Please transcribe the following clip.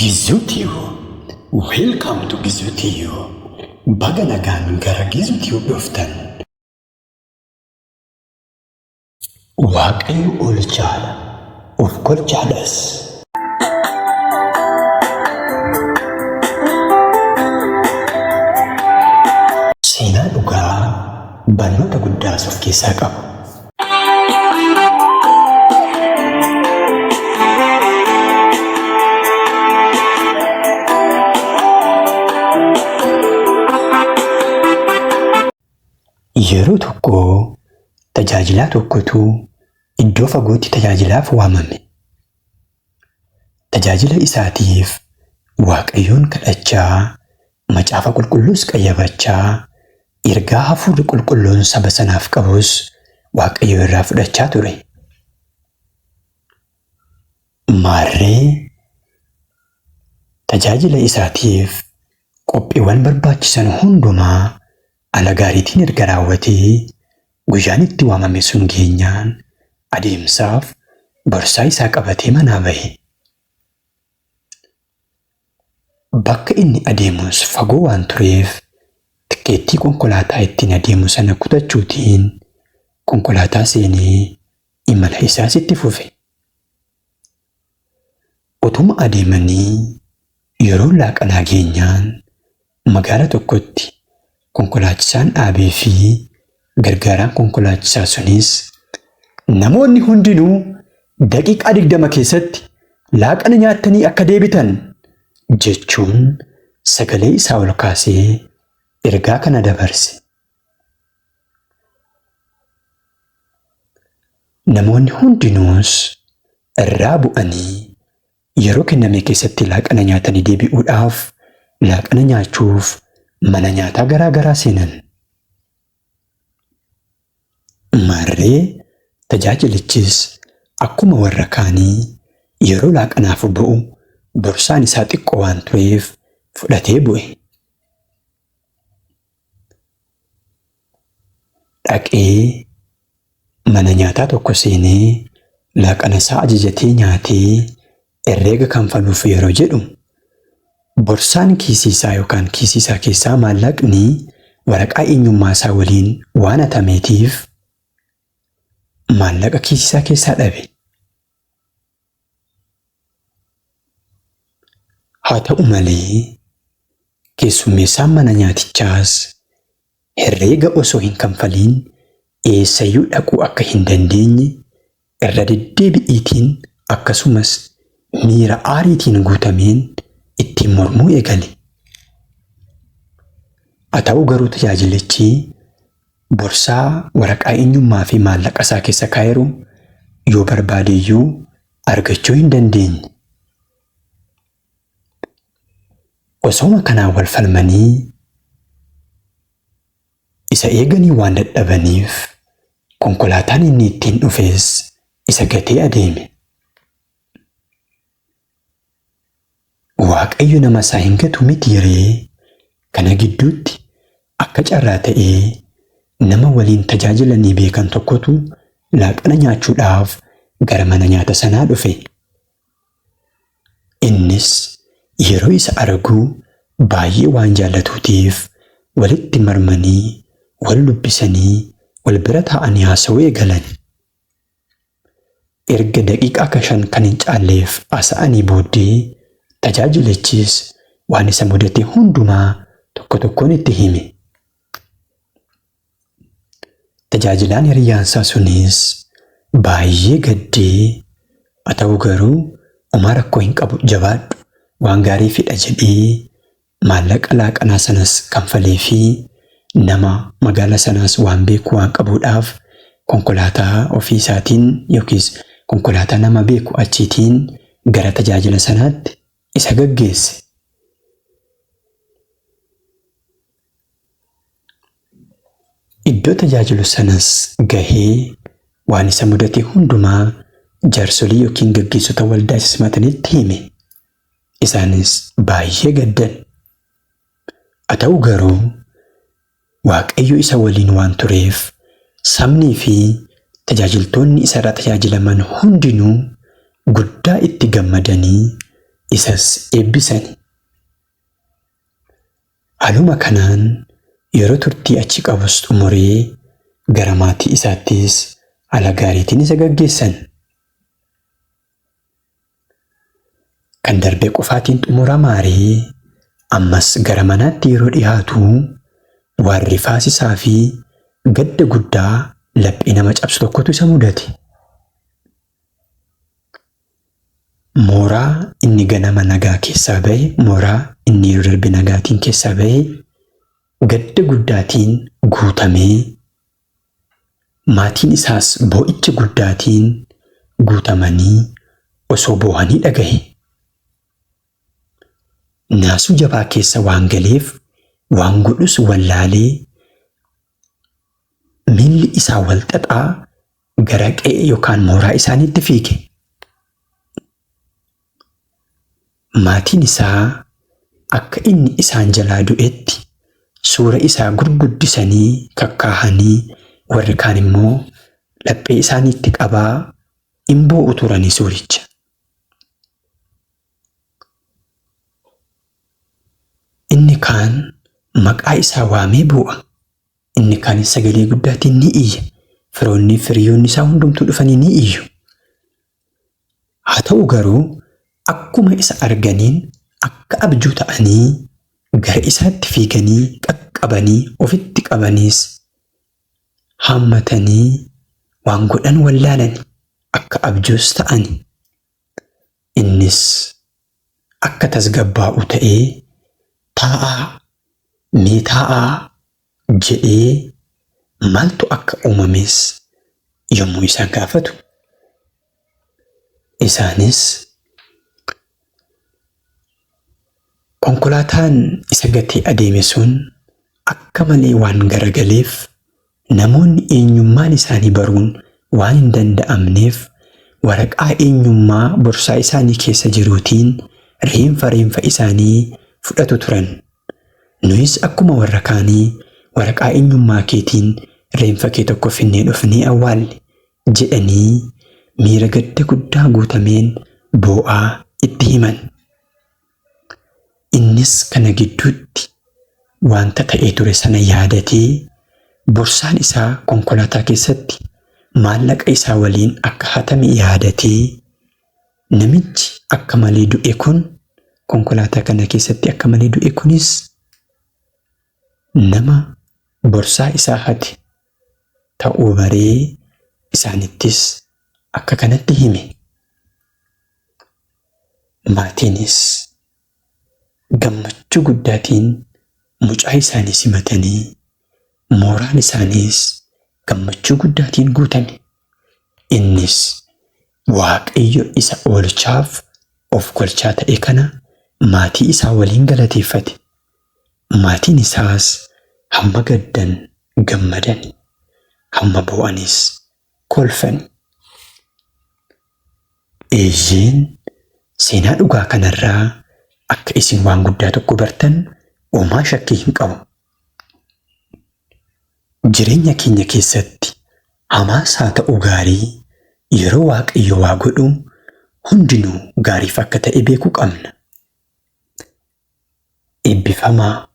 Gizuu Tube Welcome to Gizuu Tube Baga nagaan gara Gizuu Tube dhuftan. Waaqayyo oolchaadha, of kolchaadhas. Seenaa dhugaa barnoota guddaas of keessaa qabu. Yeroo tokko tajaajilaa tokkotu iddoo fagootti tajaajilaaf waamame. Tajaajila isaatiif Waaqayyoon kadhachaa, Macaafa Qulqulluus qayyabachaa, ergaa Hafuurri Qulqulluun saba sanaaf qabus Waaqayyo irraa fudhachaa ture. Maarree tajaajila isaatiif qophiiwwan barbaachisan hundumaa ala gaariitiin erga raawwatee guyyaan itti waamame sun geenyaan adeemsaaf borsaa isaa qabatee manaa bahe. Bakka inni adeemus fagoo waan tureef tikkeettii konkolaataa ittiin adeemu sana kutachuutiin konkolaataa seenee imala isaas itti fufe. Utuma adeemanii yeroon laaqanaa geenyaan magaala tokkotti konkolaachisaan dhaabee fi gargaaraan konkolaachisaa sunis namoonni hundinuu daqiiqaa 20 keessatti laaqana nyaattanii akka deebitan jechuun sagalee isaa ol kaasee ergaa kana dabarse. Namoonni hundinuus irraa bu'anii yeroo kenname keessatti laaqana nyaatanii deebi'uudhaaf laaqana nyaachuuf mana nyaataa garaa garaa seenan. Maarree tajaajilichis akkuma warra kaanii yeroo laaqanaaf bu'u borsaan isaa xiqqoo waan tureef fudhatee bu'e. Dhaqee mana nyaataa tokko seenee laaqana isaa ajajatee nyaatee herreega kanfaluuf yeroo jedhu borsaan kiisii isaa yookaan kiisii isaa keessaa maallaqni waraqaa eenyummaa isaa waliin waan hatameetiif maallaqa kiisii isaa keessaa dhabe. Haa ta'u malee, keessummeessaan mana nyaatichaas herreega osoo hin kanfaliin eessayyuu dhaquu akka hin dandeenye irra deddeebi'iitiin akkasumas miira aariitiin guutameen ittiin mormuu eegale. Haa ta'u garuu tajaajilichi borsaa waraqaa eenyummaa fi maallaqa isaa keessa kaa'eeru yoo barbaadeyyuu argachuu hin dandeenye. Osooma kanaan wal falmanii isa eeganii waan dadhabaniif konkolaataan inni ittiin dhufes isa gatee adeeme. Waaqayyo nama isaa hin gatu mitii ree? Kana gidduutti akka carraa ta'ee nama waliin tajaajilanii beekan tokkotu laaqana nyaachuudhaaf gara mana nyaata sanaa dhufe. Innis yeroo isa argu baay'ee waan jaallatuutiif walitti marmanii, wal dubbisanii, wal bira taa'anii haasa'uu eegalan. Erga daqiiqaa ka 5 kan hin caalleef haasa'anii booddee tajaajilichis waan isa mudate hundumaa tokko tokkoon itti hime. Tajaajilaan hiriyaansaa sunis baay'ee gaddee haa ta'u garuu homaa rakkoo hin qabu jabaadhu waan gaarii fidha jedhee maallaqa laaqanaa sanas kanfaleefii nama magaala sanaas waan beeku waan qabuudhaaf konkolaataa ofii isaatiin yookiis konkolaataa nama beeku achiitiin gara tajaajila sanaatti isa gaggeesse. Iddoo tajaajilu sanas gahee waan isa mudate hundumaa jaarsolii yookiin gaggeessota waldaa isa simatanitti hime. Isaanis baay'ee gaddan. Haa ta'u garuu Waaqayyo isa waliin waan tureef sabnii fi tajaajiltoonni isa irraa tajaajilaman hundinuu guddaa itti gammadanii isas eebbisani. Haaluma kanaan yeroo turtii achi qabus xumuree gara maatii isaattis haala gaariitiin isa gaggeessan. Kan darbe qofaatiin xumuramaaree ammas gara manaatti yeroo dhihaatu waan rifaasisaa fi gadda guddaa laphee nama cabsu tokkotu isa mudate. Mooraa inni ganama nagaa keessaa bahe, mooraa inni yeroo darbe nagaatiin keessaa bahe, gadda guddaatiin guutamee maatiin isaas boo'icha guddaatiin guutamanii osoo boo'anii dhagahe. Naasuu jabaa keessa waan galeef waan godhus wallaalee miilli isaa wal xaxaa gara qe'ee yookaan mooraa isaaniitti fiige. Maatiin isaa akka inni isaan jalaa du'etti suura isaa gurguddisanii kakkaahanii warri kaan immoo laphee isaaniitti qabaa in boo'u turanii suuricha. Inni kaan maqaa isaa waamee boo'a. Inni kaanis sagalee guddaatiin ni iyya. Firoonni fi hiriyoonni isaa hundumtuu dhufanii ni iyyu. Haa ta'u garuu akkuma isa arganiin akka abjuu ta'anii gara isaatti fiiganii qaqqabanii ofitti qabaniis haammatanii waan godhan wallaalani akka abjuus ta'ani. Innis akka tasgabbaa'u ta'ee taa'aa mee taa'aa jedhee maaltu akka uumames yommuu isaan gaafatu isaanis konkolaataan isa gatee adeeme sun akka malee waan garagaleef namoonni eenyummaan isaanii baruun waan hin danda'amneef waraqaa eenyummaa borsaa isaanii keessa jiruutiin reenfa reenfa isaanii fudhatu turan. Nuyis akkuma warra kaanii waraqaa eenyummaa keetiin reenfa kee tokko finnee dhufnee awwaalle jedhanii miira gadda guddaa guutameen boo'aa itti himan. Innis kana gidduutti wanta ta'ee ture sana yaadatee borsaan isaa konkolaataa keessatti maallaqa isaa waliin akka hatame yaadatee namichi akka malee du'e kun konkolaataa kana keessatti akka malee du'e kunis nama borsaa isaa hate ta'uu baree isaanittis akka kanatti hime. Maatiinis gammachuu guddaatiin mucaa isaanii simatanii mooraan isaaniis gammachuu guddaatiin guutame. Innis Waaqayyo isa oolchaaf of golchaa ta'e kana maatii isaa waliin galateeffate. Maatiin isaas hamma gaddan gammadani, hamma boo'anis kolfani. Eeyyeen seenaa dhugaa kanarraa akka isin waan guddaa tokko bartan homaa shakkii hin qabu. Jireenya keenya keessatti hamaas haa ta'u gaarii yeroo Waaqayyo waa godhu hundinuu gaariif akka ta'e beekuu qabna. Eebbifamaa.